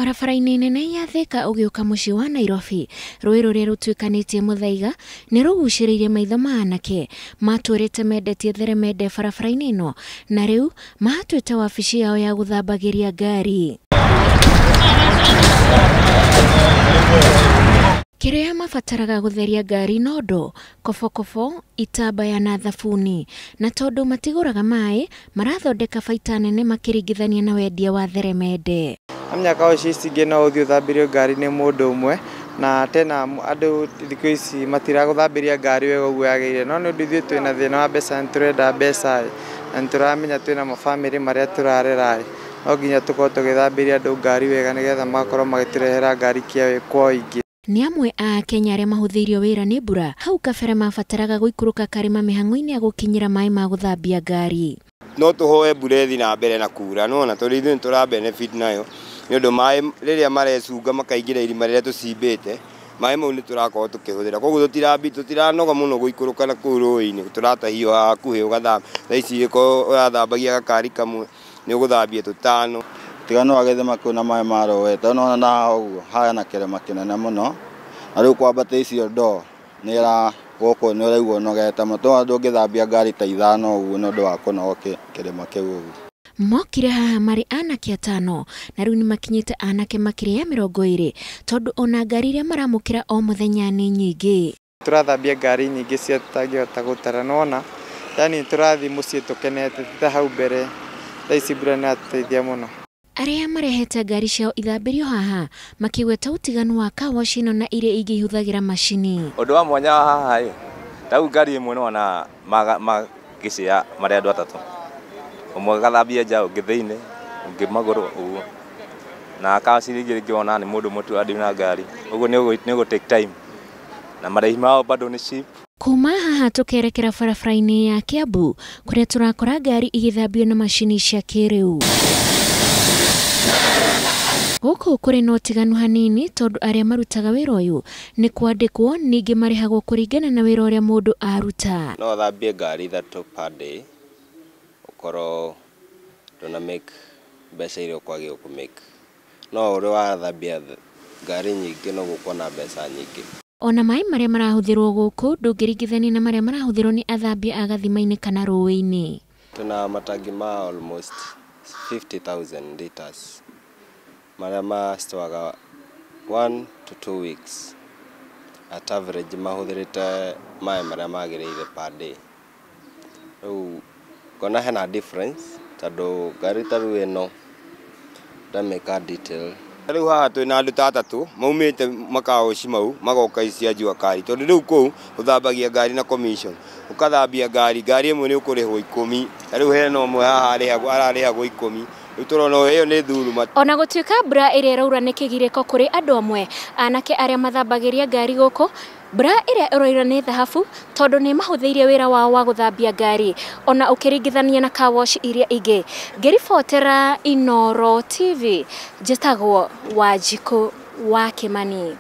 Barabara-inĩ nene ya Thika ũgĩũka mũciĩ wa Nairobi, rũĩ rũrĩa rũtuĩkanĩtie Muthaiga nĩ rũgucĩrĩirie maitho ma anake matũrĩte mendetie theremende barabara-inĩ ĩno na rĩu mahatuĩte wabici yao ya gũthambagĩria ngari. Kĩrĩa mabataraga gũtheria ngari nondo, kobokobo, itambaya na thabuni, na tondũ matigũraga maĩ marathondeka baita nene makĩringithania na wendia wa theremende. Amenya kawaci ici ingĩ no ũthiĩ ũthambĩrio ngari nĩ mũndũ ũmwe, na tena andũ thikũ ici matiragũthambĩria ngari wega ũguo yagĩrĩire, no nĩ ũndũ ithuĩ twĩna thĩna wa mbeca, nĩ tũrenda mbeca na nĩ tũramenya twĩna mabamĩrĩ marĩa tũrarera, no nginya tũkorwo tũgĩthambĩria andũ ngari wega nĩgetha magakorwo magĩtũrehera ngari kwa ũingĩ. Nĩ amwe a Kenya arĩa mahũthĩirio wĩra nĩ mbura hau kabere mabataraga gũikũrũka karĩma mĩhang'o-inĩ ya gũkinyĩra maĩ ma gũthambia ngari. No tũhoe mbura ĩthiĩ na mbere na kura, nĩwona tondũ ithuĩ nĩtũra benefit nayo nĩ ũndũ maĩ rĩrĩa marecunga makaingĩra irima rĩrĩa tũcimbĩte, maĩ mau nĩtũrakorwo tũkĩhũthĩra, koguo tũtiranoga mũno gũikũrũka na kũu rũĩ-inĩ, tũratahio haha hakuhĩ ũgathambia, thaa ici ũkorwo ũrathambagia gakari kamwe nĩ ũgũthambia tũtano. Tiga no agĩthima kũu na maĩ ma rũĩ, tondũ nĩwona na haha ũguo hana kĩrĩma kĩnene mũno, na rĩu kwambata icio ndoo nĩ gũkũ nĩ ũraigua ũnogete mũno, tondũ ndũngĩthambia ngari ta ithano ũguo nĩ ũndũ wa kũnoga kĩrĩma kĩu ũguo. Mokire haha marĩ anake atano na rĩu nĩmakinyĩte anake makĩria ya 20 tondũ ona ngari iria maramũkĩra o mũthenya nĩ nyingĩ. Tũrathambia ngari nyingĩ cia tũtangĩhota gũtara, nĩwona yani tũrathiĩ mũciĩ tũkenete ti ta hau mbere, thaa ici mbura nĩ ĩratũteithia mũno. Arĩa marehete ngari ciao ithambĩrio haha makĩgweta ũtiganu wa car wash ĩno na iria ingĩ ihũthagĩra macini. Ũndũ wa mwanya wa haha ĩ, ta rĩu ngari ĩmwe nĩwona magĩcĩa marĩ andũ atatũ, ũmwe agathambia nja, ũngĩ thĩinĩ, ũngĩ magũrũ ũguo, na car wash iria ingĩ rĩngĩ wonaga nĩ mũndũ ũmwe tu ũrathiĩ na ngari, ũguo nĩ ũgũ take time na marĩhi mao bado nĩ cheap. Kuma haha tũkerekera barabara-inĩ ya Kiambu kũrĩa tũrakora ngari igĩthambio na macini cia kĩrĩu. Gũkũ kũrĩ na ũtiganu hanini tondũ arĩa marutaga wĩra ũyũ nĩ kwandĩkwo, ningĩ marĩhagwo kũringana na wĩra ũrĩa mũndũ aruta. No ũthambie ngari ithatũ per day, ũkorwo ndũna make mbeca iria ũkwagĩrĩirwo kũ make, no ũrĩa wathambia ngari nyingĩ noguo ũkuona mbeca nyingĩ. Ona maĩ marĩa marahũthĩrwo gũkũ ndũngĩringithania na marĩa marahũthĩrwo nĩ athambia a gathima-inĩ kana rũĩ-inĩ. Tuna matangi ma almost 50,000 liters marĩa ma-storaga 1 to 2 weeks at average mahũthĩrĩte maĩ marĩa magĩrĩire per day. Rĩu ngona hena difference tondũ ngari ta rĩu ĩno ndamĩka detail. Rĩu haha twĩna andũ ta atatũ maumĩte makaoci mau magoka ici cia jua kali, tondũ rĩu kũu ũthambagia ngari na commission, ũkathambia ngari, ngari ĩmwe nĩ ũkũrĩhwo 10, ta rĩu hena ũmwe haha ararĩhagwo 10, rĩu tũrona ĩyo nĩ thuruma. Ona gũtuĩka mbura ĩrĩa ĩraura nĩ kĩgirĩko kũrĩ andũ amwe, anake arĩa mathambagĩria ngari gũkũ, mbura ĩrĩa ĩroira nĩ thahabu tondũ nĩ mahũthĩirie wĩra wao wa gũthambia ngari ona ũkĩringithania na car wash iria ingĩ. Ngĩribotera Inooro TV, njĩtagwo Wanjikũ wa Kĩmani.